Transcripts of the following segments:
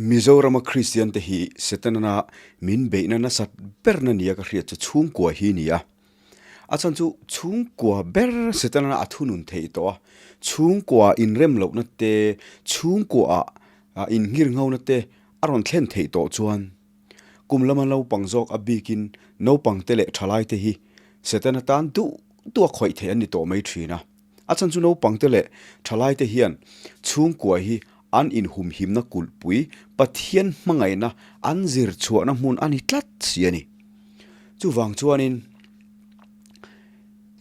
Mizorama Kristian te hi Setana min beihna nasat berna nia ka hriat chu chhungkua hi ni a. A chhan chu chhungkua ber Setana a thunun theih tawh a, chhungkua inrem lohna te, chhungkua ah inngir ngona te a rawn thlen theih tawh chuan kum lama naupang zawk a bikin naupang te leh thalai te hi Setana tan duh duh a khawih theih an ni tawh mai thin a. A chhan chu naupangte leh thalaite hian chhungkua hi an inhumhimna kulhpui Pathian hmangaihna an zir chhuahna hmun a ni tlat si a ni. Chuvang chuanin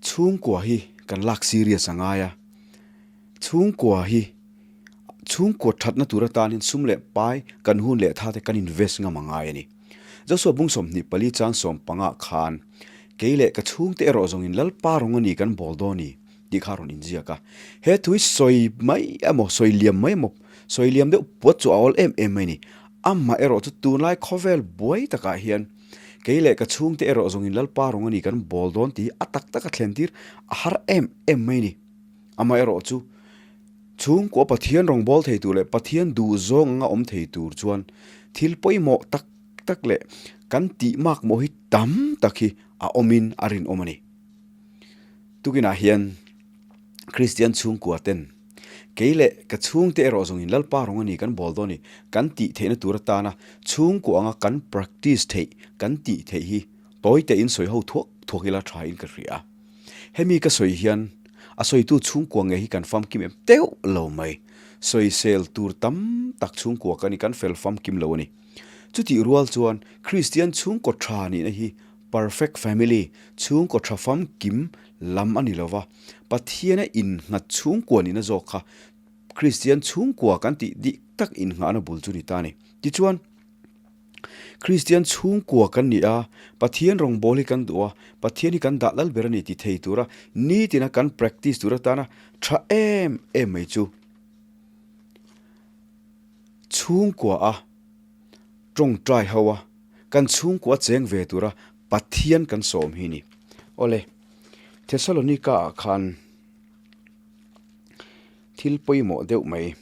chhungkua hi kan lak serious a ngai a, chhungkua hi chhungkua thatna tur atanin sum leh pai kan hun leh thate kan invest ngam a ngai a ni. Joshua bung 24 chang 15 khan, Kei leh ka chhungte erawh zawngin Lalpa rawng a ni kan bawl dawn i, tih kha a rawn inziak a. He thu hi sawi mai emaw, sawi liam mai emaw, sawi liam deuh puat chu a awl em em mai a ni. Amah erawh chu tunlai khawvel buai takah hian kei leh ka chhungte erawh zawngin Lalpa rawng a ni kan bawl dawn tih hi a tak taka thlen tir a har em em mai a ni. Amah erawh chu chhungkua Pathian rawng bawl thei tur leh Pathian duh zawng anga awm thei tur chuan thil pawimawh tak tak leh kan tih makmawh hi tam tak hi a awmin a rinawm a ni. Tukinah hian Kristian chhungkua ten kei leh ka chhungte erawh zawngin Lalpa rawng a ni kan bawl dawn a ni kan tih theihna tur atana chhungkua anga kan practice theih kan tih theih hi tawi tein sawi ho thuak thuak ila tha in ka hria. Hemi ka sawi hian a sawitu chhungkua nge hi kan famkim em teuh lo mai. Sawisel tur tam tak chhungkua ka ni kan fel famkim lo a ni. Chutih rual chuan Kristian chhungkaw tha nihna hi perfect family, chhungkaw tha famkim lam a ni lo va, Pathiana innghat chhungkua nihna zawk kha Kristian chhungkua kan tih dik tak innghahna bul chu ni ta a ni. Tichuan, Kristian chhungkua kan ni a, Pathian rawngbâwl hi kan duh a, Pathian hi kan dah lal ber a ni ti thei tura nitina kan practice tur atana tha em em mai chu chhungkua a tawngtai ho a, kan chhungkua cheng ve tura Pathian kan sawm hi ni. Awle, Thessalonika ah khan thil pawimawh deuh mai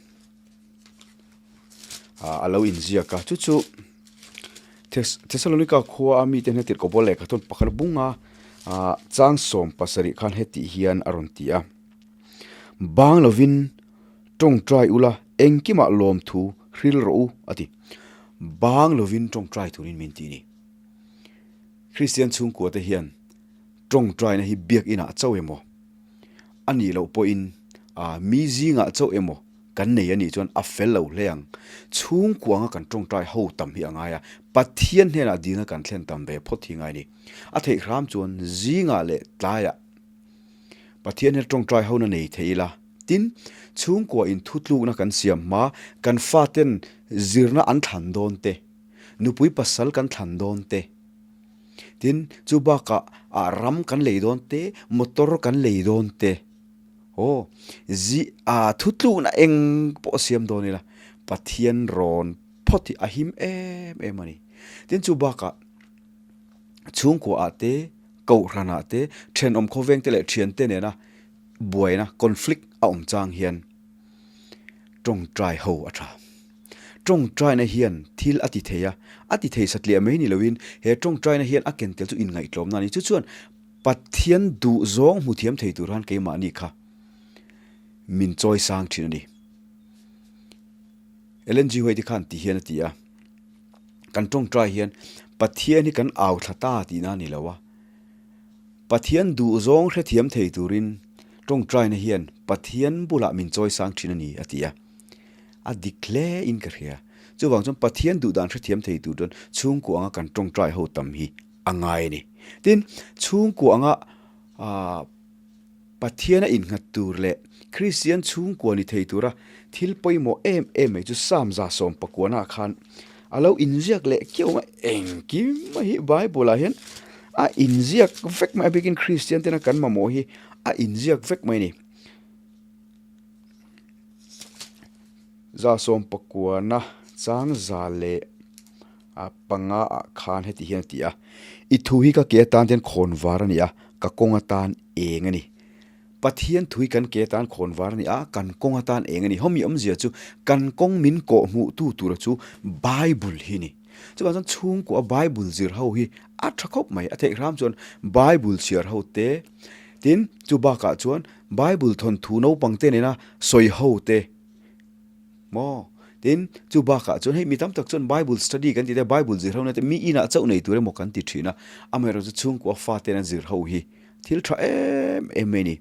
a lo inziak a, chu chu Thessalonika khua a mite hian tirhkoh pawl lehkha thawn pakhat bunga chang 17 khan heti hian a rawn ti a, Bang lovin Tawngtai ula, engkimah lawmthu hril rawh u, a ti. Bang lovin tawngtai turin min ti ni. Kristian chhungkuate hian tawngtaina hi biakinah chauh emaw, a nih loh pawhin mi zingah chauh emaw kan nei a nih chuan a fel lo hle ang. Chhungkua anga kan tawngtai ho tam hi a ngai a, Pathian hnenah dilna kan thlen tam ve phawt hi ngai a ni. A theih hram chuan zingah leh tlaiah Pathian hian tawngtai hona nei thei ila. Tin, chhungkua in thutlukna kan siam hma, kan faten zirna an thlan dawn te, nupui pasal kan thlan dawn te, tin, chu bakah ah ram kan lei dawn te, motor kan lei dawn te, aw, zi ah thutlukna eng pawh siam dawn ila, Pathian rawn phawt hi a him em em a ni. Tin, chu bakah chhungkua ah te, kohhran ah te, thenawm khawveng te leh thiante nena buaina, conflict, a awm chang hian tawngtai ho a tha. Tawngtaina hian thil a ti thei a, a ti thei satliah mai ni loin he tawngtaina hian a ken tel chu inngaihtlawmna a ni. Chu chuan Pathian duh zawng hmu thiam thei tur han keimahni kha min chawi sang thin a ni. Ellen G. White khan ti hian a ti a, kan tawngtai hian Pathian hi kan au thla ta tihna a ni lo a, Pathian duhzawng hrethiam thei turin tawngtaina hian Pathian bulah min chawisang thin a ni, a ti a. A dik hle in ka hria. Chuvang chuan Pathian duhdan hrethiam thei tur chuan chhungkua anga kan tawngtai ho tam hi a ngai a ni. Tin, chhungkua anga Pathiana innghat tur leh Kristian chhungkua ni thei tura thil pawimawh em em mai chu Psalm 119 khan a lo inziak leh kiau mai. Engkim mai hi Bible ah hian a inziak vek mai a bikin Kristian tena kan mamawh hi a inziak vek mai a ni. 119 chang za leh a panga ah khan heti hian a ti a, I thu hi ka ke atan te hian khawn var a ni a, ka kawng atan eng a ni. Pathian thui kan ke atan khawn var a ni a, kan kawng atan eng a ni. Hawmi awmzia chu kan kawng min kawh hmuh tu tura chu Bible hi a ni. Chuvang chuan chhungkua Bible zir ho hi a tha khawp mai. A theih hram chuan Bible chhiar ho te, tin chu bakah chuan Bible thawnthu naupang te nena sawi ho te maw? Tin chu bakah chuan hei mi tam tak chuan Bible study kan ti te, Bible zir ho na te mi inah chauh nei tur emaw kan ti thin a, amaherawhchu chu chhungkua fate nena zir ho hi Thil tha em em mai a ni.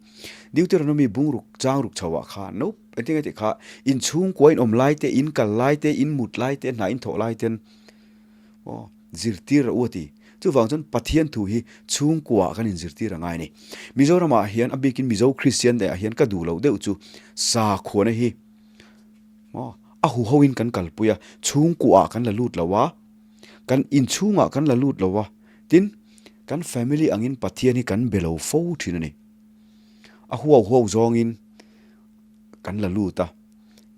Deuteronomy bungruk changruk chho ah khan no engtin nge tih kha in chhungkua in awm lai te, in kal lai te, in mut lai te, hna in thawh lai ten aw zirtir rawh u a ti. Chuvang chuan Pathian thu hi chhungkua ah kan in zirtir a ngai a ni. Mizoram ah hian a bikin Mizo Kristian te ah hian ka duh loh deuh chu sakhuana hi aw a huho in kan kalpui a, chhungkua ah kan la lut lo a, kan inchhungah kan la lut lo a, Tin, kan family angin Pathian hi kan be lo fo thin a ni. A huau huau zawngin kan la lut a,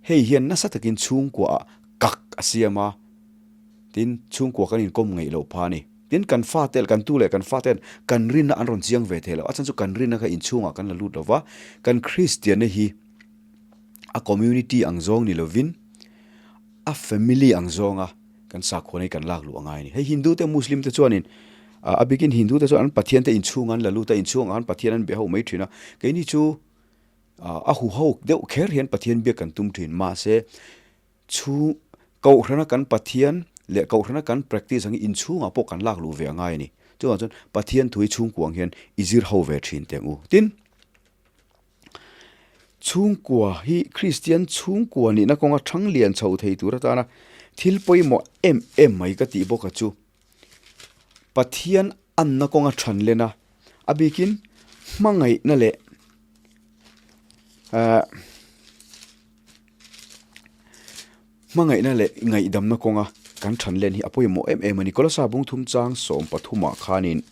hei hian nasa takin chhungkuaah kak a siam a, tin, chhungkua kan inkawm ngeih loh phah a ni. Tin, kan fate, kan tu leh kan fate'n kan rinna an rawn chiang ve thei lo. A chhan chu kan rinna kha inchhungah kan la lut lo va, kan Kristianna hi a community ang zawng ni lovin a family ang zawnga Kan sakhuan hi kan lak luh a ngai a ni. Hei Hindu te Muslim te chuanin a bikin Hindu te chuan an Pathian te inchhung an la lut a, inchhung ang Pathian an be ho mai thin a. Keini chu a huho deuh kher hian Pathian biak kan tum thin. Mahse chhung Kohhrana kan Pathian leh Kohhrana kan practice ang hi inchhungah pawh kan lak luh ve a ngai a ni. Chuvang chuan Pathian thu hi chhungkuang hian i zir ho ve thin teh ang u. Tin. Chhungkua hi Kristian chhungkua nihna kawnga thang lian chho thei tur atana thil pawimawh em em mai ka tih bawk a chu. Pathian anna kawnga than len a, a bikin hmangaihna leh ahh hmangaihna leh ngaihdamna kawnga kan than len hi a pawimawh em em a ni. Kolosa bungthum chang 13 khanin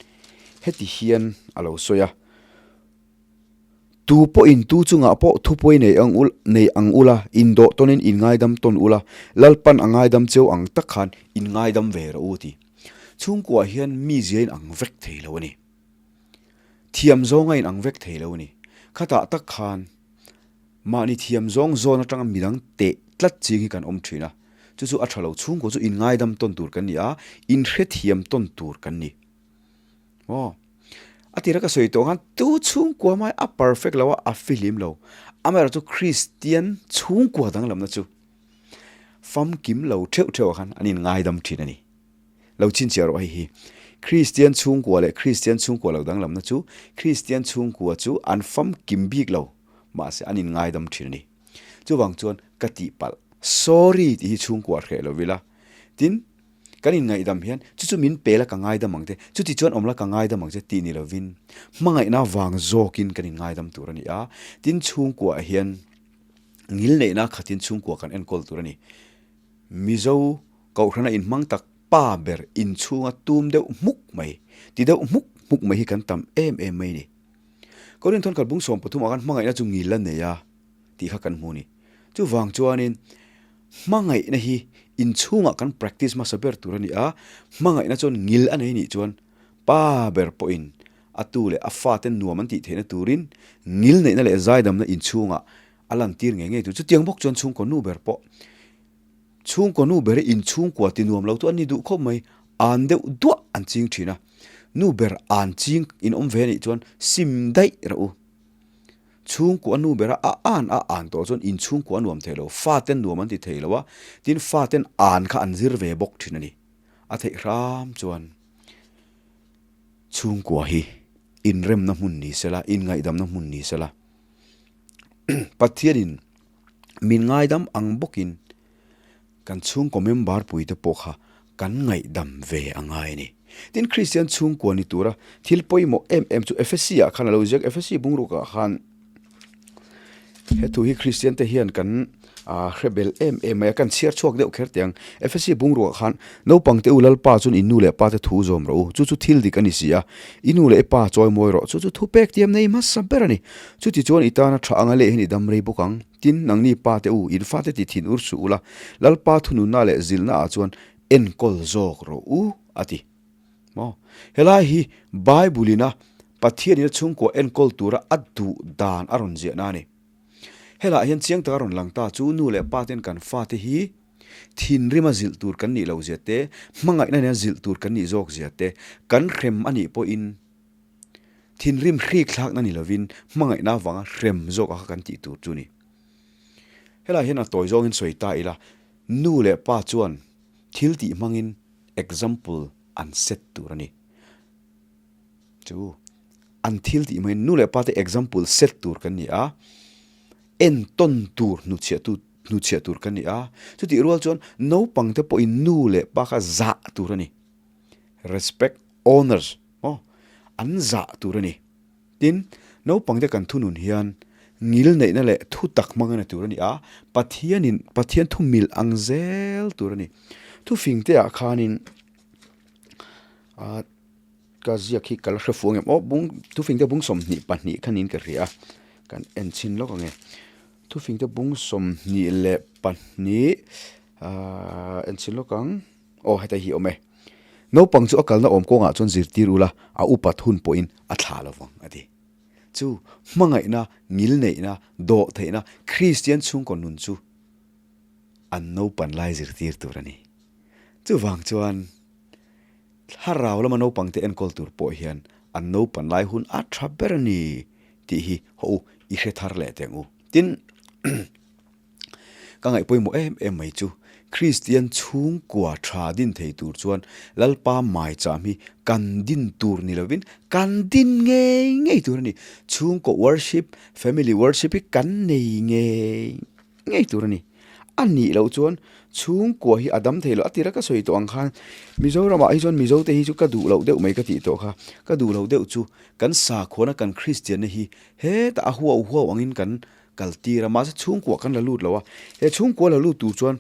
heti hian a lo sawi a. Tu pawhin tu chungah pawh thupuai nei ang ul nei ang ula, indawh tawnin inngaidam tawn ula, Lalpan a ngaidam cheu ang tak khan inngaidam ve rawh u ti. Chhungkuah hian mi zia in ang vek thei lo a ni. Thiam zawnga in ang vek thei lo a ni. Khatah tak khan mahni thiam zawng zawn atanga midang teh tlat ching hi kan awm thin a. Chu chu a tha lo. Chhungkua chu inngaidam tawn tur kan ni a, inhrethiam tawn tur kan ni. Aw. A tira ka sawi tawh khan tu chhungkua mai a perfect lo a, a fihlim lo. Amaherawh chu Kristian chhungkua danglamna chu famkim lo theuh theuh ah khan an inngaidam thin a ni. Lo chhinchhiah rawh hei hi. Kristian chhungkua leh Kristian chhungkua lo danglamna chu Kristian chhungkua chu an famkim bik lo, mahse an inngaidam thin a ni. Chuvang chuan ka tihpalh, sorry tih hi chhungkua hreh lo ila. Tin. Kan inngaihdam hian chu chu min pe la ka ngaidam ang che, chuti chuan awm la ka ngaidam ang che tih ni lovin hmangaihna vang zawkin kan inngaidam tur a ni a. Tin, chhungkuaah hian ngilneihna khatin chhungkua kan enkawl tur a ni. Mizo Kohhrana inhmang tak pa ber inchhunga tum deuh hmuk mai, ti deuh hmuk hmuk mai hi kan tam em em mai a ni. Korinthon khalbung 13 ah khan hmangaihna chu ngil a nei a. tih kha kan hmu a ni. Chuvang chuanin hmangaihna hi inchhungah kan practice hmasa ber tur a ni a, hmangaihna chuan ngil a nei nih chuan pa ber pawhin a tu leh a fate nuam an tih theihna turin ngil neihna leh zaidamna inchhungah a lantir ngei ngei tur. Chutiang bawk chuan chhungkaw nu ber pawh chhungkaw nu ber hi inchhungkua ti nuam lo chu an ni duh khawp mai, an deuh duah an ching thin a, nu ber an ching in awm ve anih chuan sim daih rawh u. Chhungkua nu bera a an a an tawh chuan inchhungkua a nuam thei lo, faten nuam an ti thei lo a, tin faten an kha an zir ve bawk thin a ni. A theih hram chuan chhungkua hi inremna hmun ni sela, inngaihdamna hmun ni sela, Pathianin min ngaidam ang bawkin Kan chhungkaw member puite pawh kha kan ngaihdam ve a ngai a ni. Tin, Kristian chhungkua ni tura thil pawimawh em em chu Efesi ah khan a lo ziak. Efesi bungrukah khan he thu hi Kristian te hian kan hre bel em em mai a, kan chhiar chhuak deuh kher teh ang. Efesi bungrukah khan naupang te u Lalpa chuan in nu leh pa te thu zawm rawh u, chu chu thil dik a ni si a, i nu leh i pa chawi mawi rawh, chu chu thu pek tiam nei hmasa ber a ni. Chuti chuan i tana tha anga leh hian i dam rei bawk ang. Tin, nangni pa te u, in fate ti thin ur suh ula, Lalpa thununna leh zilhna ah chuan enkawl zawk rawh u, a ti. Maw? Helai hi Bible ina Pathianin a chhungkua enkawl tura a duh dan a rawn ziahna a ni. Helaiah hian chiang taka rawn lang ta chu nu leh pa ten kan fate hi thinrima zilh tur kan nih loh zia te, hmangaihna nena zilh tur kan nih zawk zia te, kan hrem a nih pawhin thinrim hrik thlakna ni lovin hmangaihna avanga hrem zawk a kha kan tih tur chu a ni. Helaiah hian a tawi zawngin sawi ta ila, nu leh pa chuan thil tih hmangin example an set tur a ni. Chu an thil tih hmangin nu leh pa te example set tur kan ni a, entawn tur hnuchhiah tu hnuchhiah tur kan ni a, chutih rual chuan naupang te pawhin nu leh pa kha zah tur a ni, respect, honours maw an zah tur a ni. Tin, naupang te kan thunun hian ngil neihna leh thu tak hmang a ni tur a ni a, Pathianin Pathian thu mil ang zel tur a ni. Thufing te ah khanin ah. Ka ziak hi ka la hre fuh ang em? Aw bung thufing te bung 22 khanin ka hria a, kan en chhin lawk ang e. Thufing te bung 22 ahh en chhin lawk ang, aw heta hi awm e. Naupang chu a kalna awm kawngah chuan zirtir ula, a upat hun pawhin a thlah lo vang a ti. Chu hmangaihna, ngilneihna, dawhtheihna, Kristian chhungkaw nun chu an naupan lai zirtir tur a ni. Chuvang chuan. Thlarau lama naupangte enkawl tur pawh hian an naupan lai hun a tha ber a ni tih hi haw u i hre thar leh teh ang u. Tin, ka ngaih pawimawh em em mai chu Kristian chhungkua tha din thei tur chuan Lalpa maicham hi kan din tur ni lovin kan din ngei ngei tur a ni. Chhungkaw worship, family worship hi kan nei ngei ngei tur a ni. A nih loh chuan chhungkua hi a dam thei lo. A tira ka sawi tawh ang khan Mizoramah hi chuan Mizote hi chu ka duh loh deuh mai ka tih tawh kha. Ka duh loh deuh chu kan sakhuana kan Kristianna hi hetah a huau huau angin kan kal tir a, mahse chhungkua kan la lut lo a. He chhungkua la lut tur chuan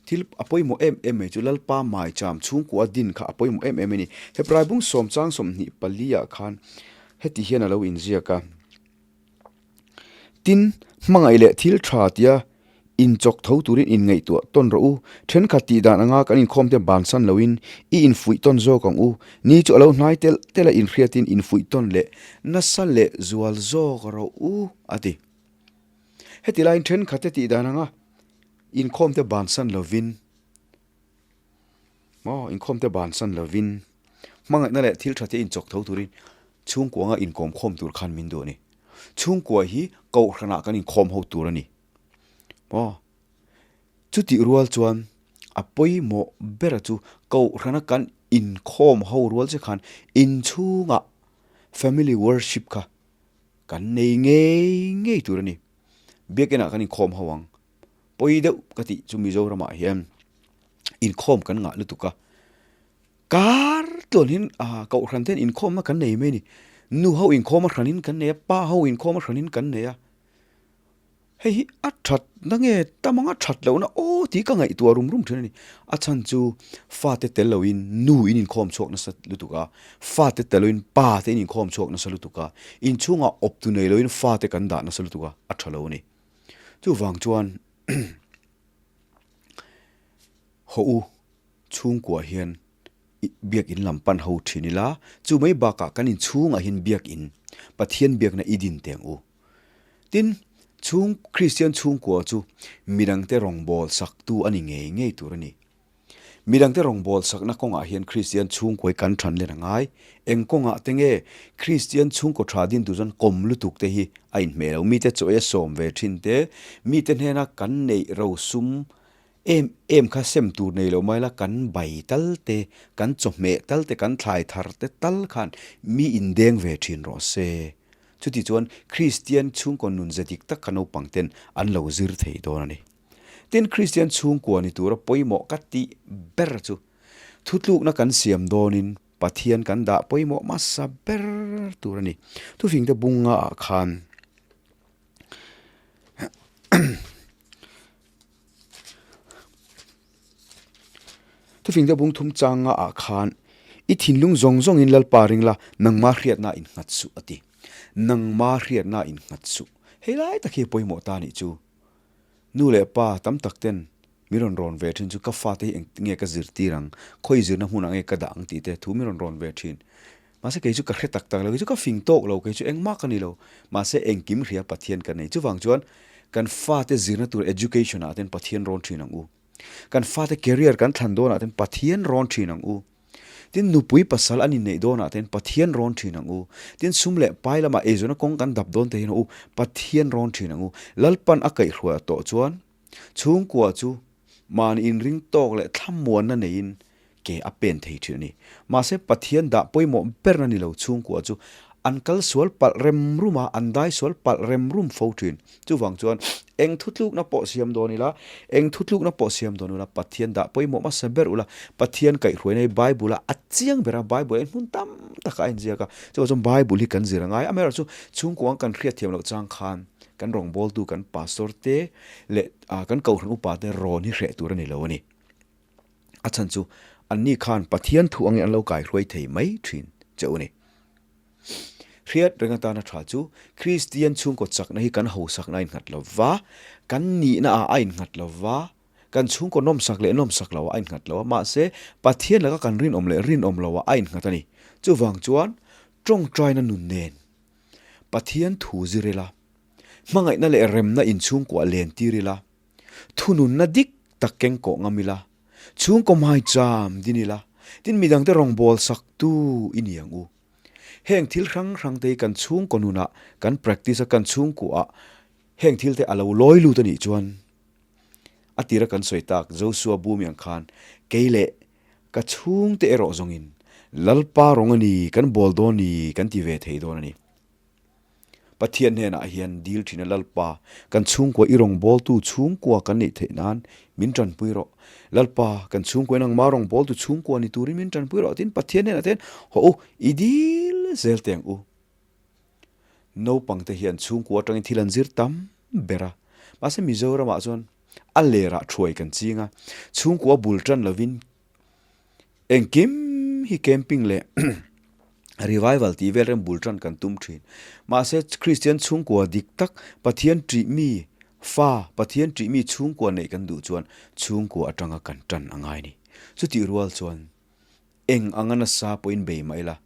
thil a pawimawh em em mai chu Lalpa Maicham chhungkua din kha a pawimawh em em a ni. Hebrai bung sawm chang 24 ah khan heti hian a lo inziak a. Tin, hmangaih leh thil tha tia inchawk tho turin inngaihtuah tawn rawh u. Thenkhat tih dan anga kan inkhawmte bansan loin i infuih tawn zawk ang u. Ni chu a lo hnai telh telh a inhriatin infuih tawn leh nasa leh zual zawk rawh u, a ti. Heti laiin thenkhatte tih dan anga inkhawmte bansan lovin, Maw inkhawmte bansan lovin hmangaihna leh thil thate inchawk tho turin chhungkua anga inkawm khawm tur khan min duh a ni. Chhungkua hi kohhranah kan inkhawm ho tur a ni. Maw chutih rual chuan a pawimawh bera chu kohhrana kan inkhawm ho rual che khan inchhungah family worship kha kan nei ngei ngei tur a ni. Biakinah kan inkhawm ho ang. Pawi deuh ka tih chu Mizoramah hian inkhawm kan ngah lutuk a, kar tluan hin ah kohhran ten inkhawmna kan nei mai a ni. Nu ho inkhawm a hranin kan nei a, pa ho inkhawm a hranin kan nei a. Hei hi a that na nge tam anga that lohna aw tih ka ngaihtuah rum rum thin a ni. A chhan chu fate tel loin nu in inkhawm chhuak nasa lutuk a, fate tel loin pa te in inkhawm chhuak nasa lutuk a, inchhungah awptu nei loin fate kan dah nasa lutuk a, a tha lo a ni. Chuvang chuan haw u chhungkua hian biakin lam pan ho thin ila, chu mai bakah kan inchhungah hian biakin, Pathian biakna i din teng u. Tin, chhung Kristian chhungkua chu midangte rawngbâwl saktu a ni ngei ngei tur a ni. Midangte rawngbâwl sakna kawngah hian Kristian chhungkawi kan ṭhan len a ngai. Eng kawngah te nge Kristian chhungkaw ṭha din tur chuan kawm lutuk te hi a inhmeh lo. Mite chaw ei a sawm ve ṭhin te, mite hnena kan neih rosum em em kha sem tur nei lo mai la, kan bai tal te, kan chawhmeh tal te, kan thlai thar te tal khan mi indeng ve ṭhin rawh se. Chuti chuan Kristian chhungkaw nun ze dik tak kha naupang ten an lo zir thei dawn a ni. Tin, Kristian chhungkua ni tura pawimawh ka tih ber chu thutlukna kan siam dawnin Pathian kan dah pawimawh hmasa ber tur a ni. Thufingte bunga ah khan Thufingte bung thum changa ah khan i thinlung zawng zawngin Lalpa ring la, nangma hriatna innghat suh a ti. Nangma hriatna innghat suh. Hei lai tak hi a pawimawh ta nih chu. Nu leh pa tam tak ten min rawn rawn ve thin chu ka fate hi engti nge ka zirtir ang, khawi zirna hmunah nge ka dah ang tih te thu min rawn rawn ve thin. Mahse kei chu ka hre tak tak lo, kei chu ka fing tawk lo, kei chu engmah ka ni lo. Mahse engkim hria Pathian kan nei. Chuvang chuan kan fate zirna tur education ah ten Pathian rawn thin ang u. Kan fate career kan thlan dawnah ten Pathian rawn thin ang u. Tin nupui pasal an inneih dawnah ten Pathian rawn thin ang u. Tin sum leh pai lamah eizawnna kawng kan dap dawn te hian u Pathian rawn thin ang u. Lalpan a kaihhruai tawh chuan chhungkua chu mahni inring tawk leh thlamuanna neiin ke a pen thei thin a ni. Mahse Pathian dah pawimawh berna ni lo chhungkua chu an kal sual palh rem rum a, an dai sual palh rem rum fo thin. Chuvang chuan eng thutlukna pawh siam dawn ila, eng thutlukna pawh siam dawn ula, Pathian dah pawimawh hmasa ber ula, Pathian kaihhruaina hi Bible a a chiang ber a, Bible ah hian hmun tam takah a inziak a, chuvang chuan Bible hi kan zir a ngai. Amaherawhchu chhungkuang kan hriatthiam loh chang khan kan rawngbawltu kan pastor te leh kan kohhran upa te rawn hi hreh tur a ni lo a ni. A chhan chu anni khan Pathian thu angin an lo kaihruai thei mai thin che u ni. Hriat reng atana tha chu Kristian chhungkaw chakna hi kan hosakna a innghat lo va, kan nihna ah a innghat lo va, kan chhungkaw nawmsak leh nawmsak lo ah a innghat lo a, mahse Pathian laka kan rinawm leh rinawm lo ah a innghat a ni. Chuvang chuan tawngtaina nun nen Pathian thu zir ila, hmangaihna leh remna inchhungkuah len tir ila, Thununna dik tak keng kawh ngam ila, chhungkaw hmaicham din ila, tin midangte rawngbâwl saktu i ni ang u. Heng thil hrang hrangte hi kan chhungkaw nunah kan practice a, kan chhungkuaah heng thilte a lo lawi lut a nih chuan a tira kan sawi tak Joshua bumi ang khan kei leh ka chhungte erawh zawngin Lalpa rawng a ni, kan bawl dawn ni kan ti ve thei dawn a ni. Pathian hnenah hian dil thin a Lalpa, kan chhungkua i rawngbawltu chhungkua kan neih theih nan min tanpui rawh. Lalpa, kan chhungkua in angma rawngbawltu chhungkua ni turin min tanpui rawh tiin Pathian hnenah te hian hawh u, i dil zel teh ang u. Naupangte hian chhungkua atangin thil an zir tam ber a, mahse Mizoramah chuan a lerah thuai kan ching a, chhungkua bul tan lovin Engkim hi camping leh revival tih vel reng bul tan kan tum thin. Mahse Kristian chhungkua dik tak Pathian ṭih mi fa, Pathian ṭih mi chhungkua neih kan duh chuan chhungkua atanga kan tan a ngai ni. Chutih rual chuan eng anga nasa pawhin bei mah ila,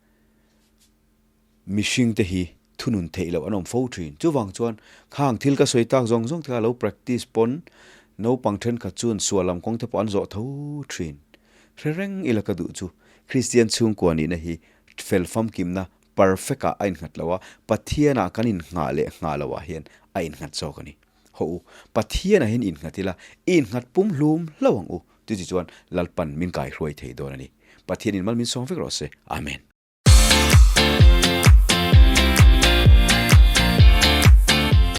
Mihring te hi thunun theih loh an awm fo thin. Chuvang chuan khang thil ka sawi tak zawng zawng te kha lo practice pawn naupang thenkhat chuan sual lam kawng te pawh an zawh tho thin. Hre reng ila ka duh chu Kristian chhungkua nihna hi fel famkimna perfect ah a innghat lo a, Pathian ah kan innghah leh nghah loh ah hian a innghat zawk a ni. Hawh u, Pathian ah hian innghat ila i innghat pum hlum hlo ang u. Chuti chuan Lalpan min kaihruai thei dawn a ni. Pathian in mal min sawm vek rawh se. Amen.